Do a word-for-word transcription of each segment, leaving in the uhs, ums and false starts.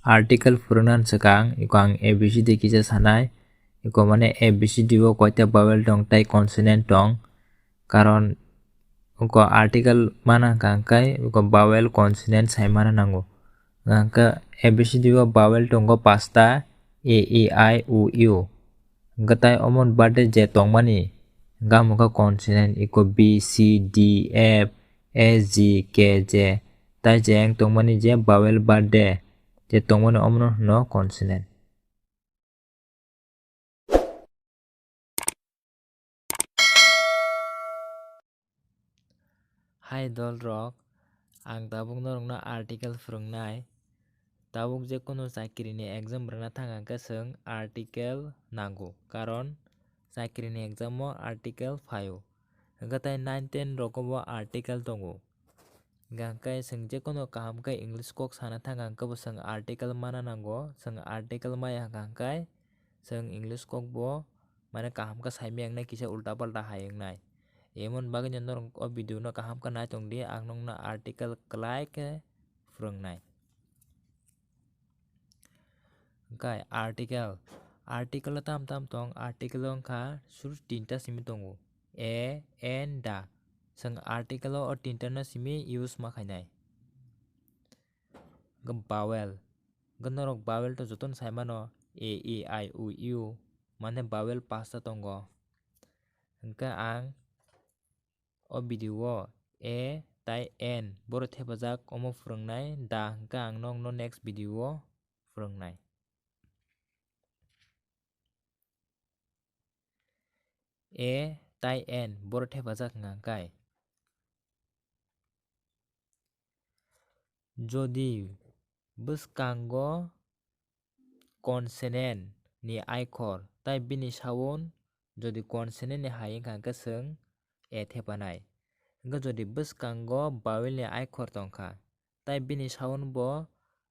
Article phwrwngna swkang iko ang A B C D kisa sanai. Iko mane A B C D o koita vowel tong tei consonant tong. Karon iko article mana hwnkha hwnkhe iko vowel consonant sai mana nango. Hwnkhe A B C D o vowel tongo pasta, A, E, I, O, U. Hwnkhe tai omo ni baade je tongmani hwnkhe amo khe consonant iko B, C, D, F, S, G, K, J. Tai je ang tongmani je vowel baade je tongmani omono hwno consonant. Hai dol rok, ang tabuk norokno article phwrwngnai. Tabuk je kono chakri ni exam rwna thang hwnkhe chwng article nango, karon chakri ni exam o article phaio. Hwnkhe tai nine ten rogo bo article tongo. Hwnkhe chwng je kono kaham khe English kok sana thang hwnkhe bo chwng article mana nango, chwng article maya hwnkhe chwng English kok bo mane kaham khe saimaya wngnai, kisa ulta palta hai wngnai. Emon bagwi no norok o video no kaham khe nai tong di, ang nokno article kwlai khe phwrwngnai. Hwnkhe article, article o tam tam tong, article o wngkha sur tinta simi tongo, a, and, da. Chwng article o o tinta no simi use ma khainai. Hwnkhe vowel, hwnkhe norok vowel to jotono sai mano, a, e, i, o, u, mane vowel pasta tongo. Hwnkhe ang o video o a tai n boro thepajak omo phwrwngnai, da hwnkhe ang nokno next video o phwrwngnai. A tai n boro thepajak hwnkha hwnkhe. Jodi bwskango consonant ni aikhor tai bini sound, jodi consonant ni hai wngkha hwnkhe chwng a thepanai. Hwnkhe jodi bwskango vowel ni aikhor tongkha, tai bini sound bo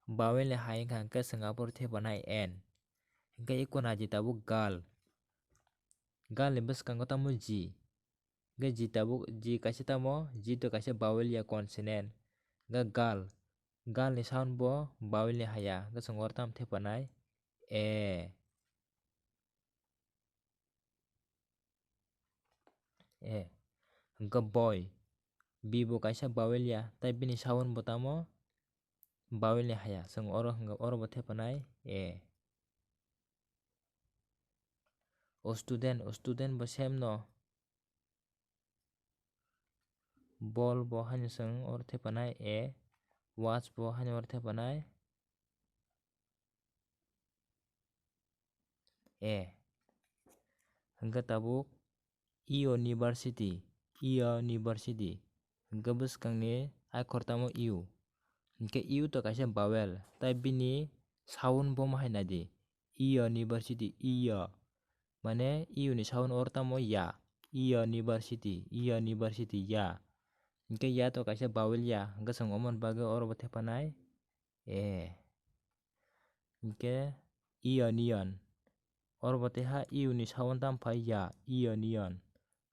vowel ni hai wngkha hwnkhe chwng aphuru thepanai n. Hwnkhe iko naidi tabuk gal. Gal ni bwskango tamo G. Hwnkhe G tabuk, G kaisa tamo, G to kaisa vowel ya consonant. Hwnkhe gal. Gal ni sound bo vowel ni haya. Hwnkhe chwng oro tamo thepanai? A. A. Hwnkhe boy. B bo kaisa vowel ya. Tai bini sound bo tamo vowel ni haya. Chwng oro hwnkhe oro bo thepanai A. O student, o student bo same no. Ball bo haino chwng oro thepanai A. Watch bo haino oro thepanai A. Hwnkhe tabuk university, university. Hwnkhe bwskangni aikhor tamo U. Hwnkhe U to kaisa vowel, tai bini sound bo ma hai naidi. University, iyo. Mane U ni sound oro tamo ya. University, university, ya. Hwnkhe ya to kaisa vowel ya, hwnkhe chwng omo ni bagwi oro bo thepanai A. Hwnkhe union. Oro bo teha U ni sound tamo phai ya, union.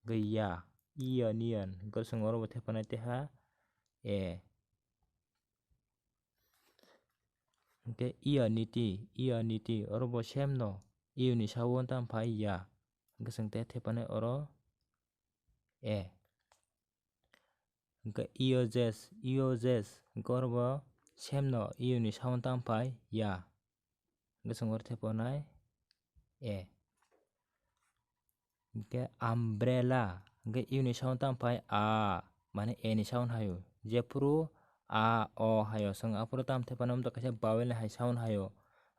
Hwnkhe ya, union. Hwnkhe chwng oro bo thepanai teha A. Hwnkhe unity, unity. Oro bo same no. U ni sound tamo phai ya. Hwnkhe chwng te thepanai oro A. Hwnkhe uses, uses. Hwnkhe oro bo same no. U ni sound tamo phai ya. Hwnkhe chwng oro thepanai A. Hwnkhe umbrella. Hwnkhe U ni sound tamo phai a. Mane A ni sound haio. Jephuru a, o haio. Chwng aphuru tamo thepanai, omo to kaisa vowel ni hai sound haio.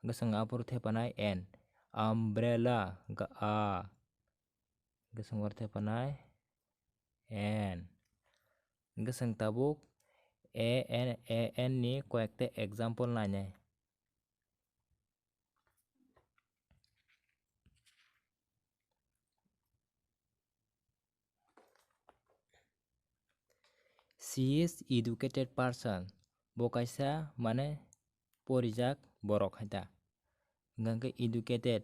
Hwnkhe chwng aphuru thepanai N. Umbrella. Hwnkhe a. Hwnkhe chwng oro thepanai N. Hwnkhe chwng tabuk A N, A N ni koyekta example nainai. She is educated person. Bo kaisa, mane, porijak borok hai ta. Hwnkhe educated.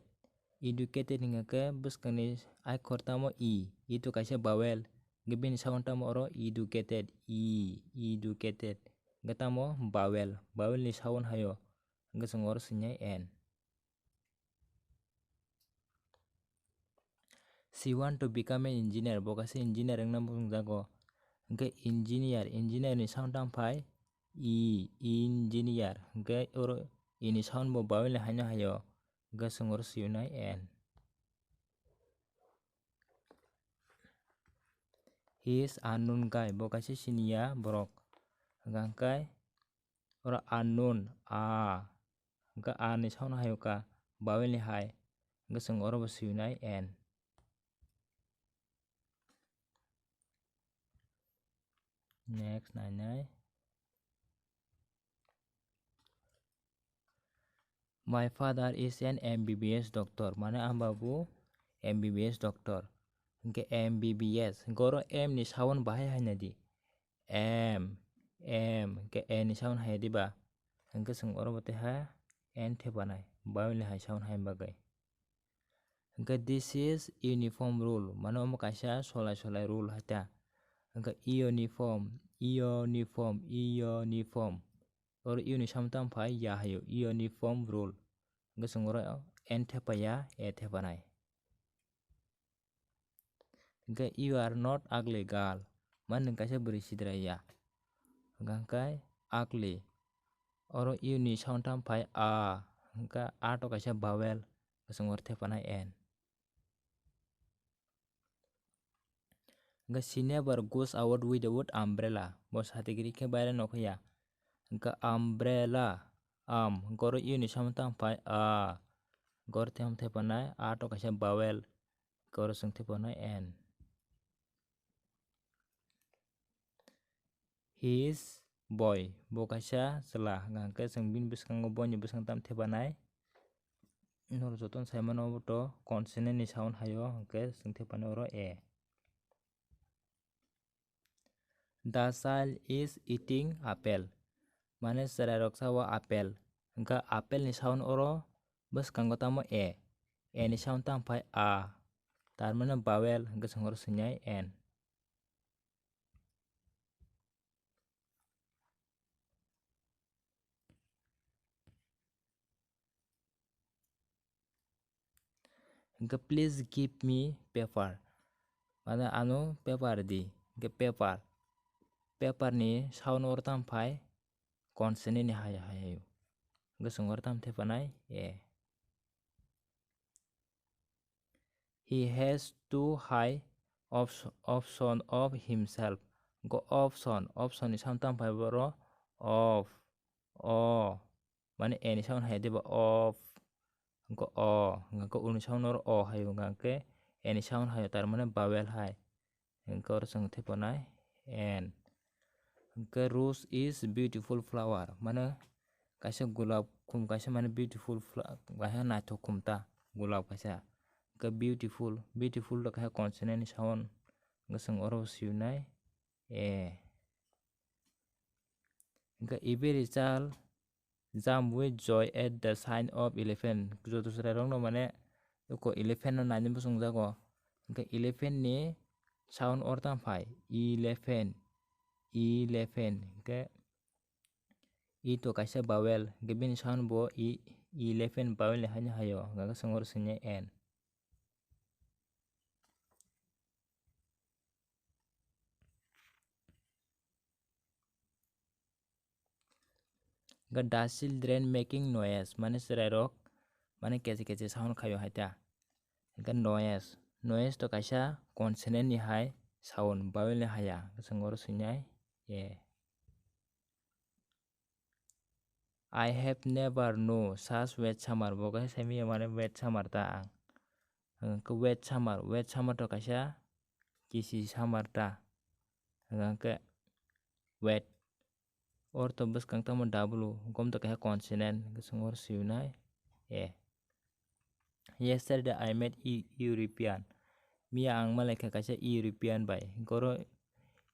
Educated hwnkhe bwskangni aikhor tamo E. E to kaisa vowel. Hwnkhe bini sound tamo oro educated. E, educated. Hwnkhe tamo vowel. Vowel ni sound haio. Hwnkhe chwng oro swinai N. She want to become an engineer, bo kaisa engineer wngna muchungjago. Hwnkhe engineer, engineer ni sound tamo phai E, engineer. Hwnkhe oro E ni sound bo vowel ni haino haio. Hwnkhe chwng oro swinai N. He is unknown guy, bo kaisa siniya borok. Hwnkhe oro unknown, a. Hwnkhe a ni sound haio ka, vowel ni hai. Hwnkhe chwng oro bo swinai N. Next nainai. My father is an M B B S doctor, mane ang babu M B B S doctor. Hwnkhe M B B S, hwnkhe oro M ni sound bahai haina di. M, M, hwnkhe N ni sound hai di ba. Hwnkhe chwng oro bo tei ha N thepanai, vowel ni hai sound hai bagwi. Hwnkhe this is uniform rule, mane omo kaisa solai solai rule hai ta. Hwnkhe uniform, uniform, uniform. Oro U ni sound tamo phai ya haio, uniform rule. Hwnkhe chwng oro N thepaiya, A thepanai. Hwnkhe you are not ugly girl, mane nwng kaisa bwrwi sidra ya. Hwnkhe ugly. Oro U ni sound tamo phai a, hwnkhe a to kaisa vowel, hwnkhe chwng oro thepanai N. Hwnkhe she never goes out without umbrella. Bo sati kwrwi khe baire nokho ya. Hwnkhe umbrella, um, hwnkhe oro U ni sound tamo phai a. Hwnkhe oro tamo thepanai a to kaisa vowel. Hwnkhe oro chwng thepanai N. He is boy, bo kaisa chwla, hwnkhe chwng bini bwskango boy ni bwskang tamo thepanai. Norok jotono sai mano obo to consonant ni sound haio, hwnkhe chwng thepanai oro A. The child is eating apple, mane chwrairok chao apple, hwnkhe apple ni sound oro bwskango tamo A, A ni sound tamo phai a, tar mane vowel, hwnkhe chwng oro swinai N. Hwnkhe please give me paper. Mane ano paper di. Hwnkhe paper. Paper ni sound oro tamo phai consonant ni hai hai. Hwnkhe chwng oro tamo thepanai A. He has too high option of himself. Go option, option ni sound tamo phai boro of, o, mane A ni sound hai diba of, go o, go U ni sound oro o hai, hwnkhe A ni sound hai, tar mane vowel hai. Hwnkhe oro chwng thepanai N. Hwnkhe rose is beautiful flower, mane kaisa gulab khum kaisa mane beautiful fla-, kaisa naithok khum ta gulab kaisa. Hwnkhe beautiful, beautiful to kaisa consonant ni sound, hwnkhe chwng oro swinai A. Hwnkhe every child jump with joy at the sign of elephant. Joto chwrairokno mane eko elephant no naina muchungjago. Hwnkhe elephant ni sound oro tamo phai elephant, elephant. Hwnkhe E to kaisa vowel, hwnkhe bini sound bo E, elephant vowel ni haino haio, hwnkhe chwng oro swinai N. Hwnkhe the children making noise, mane chwrairok mane keche keche sound khaio hai ta. Hwnkhe noise, noise to kaisa consonant ni hai sound, vowel ni haya, hwnkhe chwng oro swinai A. I have never know such wet summer, bo khe sai manya mane wet summer ta ang. Hwnkhe wet summer, wet summer to kaisa kisi summer ta. Hwnkhe wet. Or to bwskang tamo W, gom to kaisa consonant, hwnkhe chwng oro swinai A. Yesterday I met a European. Miya ang malaikha kaisa European bai. Hwnkhe oro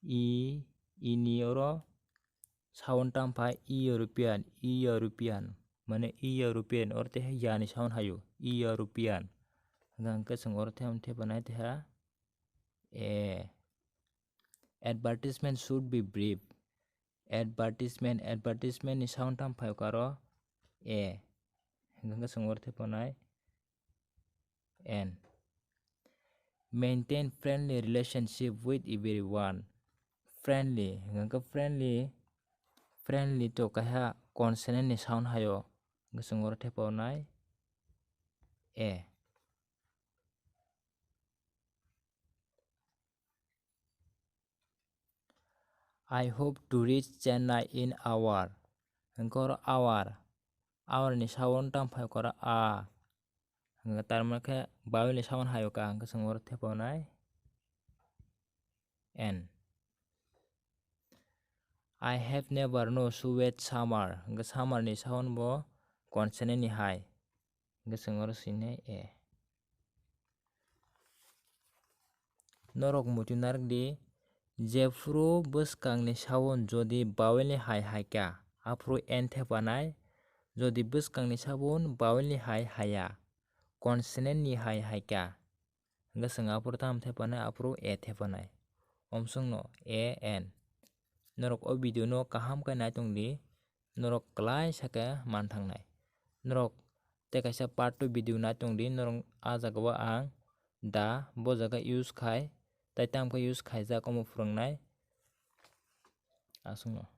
E, E ni oro sound tamo phai European, European. Mane European, oro tei ya ni sound haio, European. Hwnkhe chwng oro tei, thepanai tei ha A. Advertisement should be brief. Advertisement, advertisement ni sound tamo phai karo A. Hingkhe chwng oro thepanai N. Maintain friendly relationship with everyone. Friendly, hingkhe friendly, friendly to kaisa consonant ni sound haio, hingkhe chwng oro thepanai A. I hope to reach Chennai in hour. Hingkhe oro hour, hour ni sound tamo phai kora a. Hingkhe tarmani khe vowel ni sound haio ka, hingkhe chwng oro thepanai N. I have never no sweat summer. Hingkhe summer ni sound bo consonant ni hai. Hingkhe chwng oro swinai A. Norok muitu narwk di, jephuru bwskangni sound jodi vowel ni hai hai kha, aphuru N thepanai, jodi bwskangni sound vowel ni hai haya, consonant ni hai hai kha, hingkhe chwng aphuru tamo thepanai, aphuru A thepanai. Omsongno A N. Norok o video no kaham khe naitung di, norok kwlai sakhe manthangnai. Norok tei kaisa part two video naitung di, norok a jaga o ang da bo jaga use khai, tei tamo khe use khaijak omo phwrwngnai. Aswkno.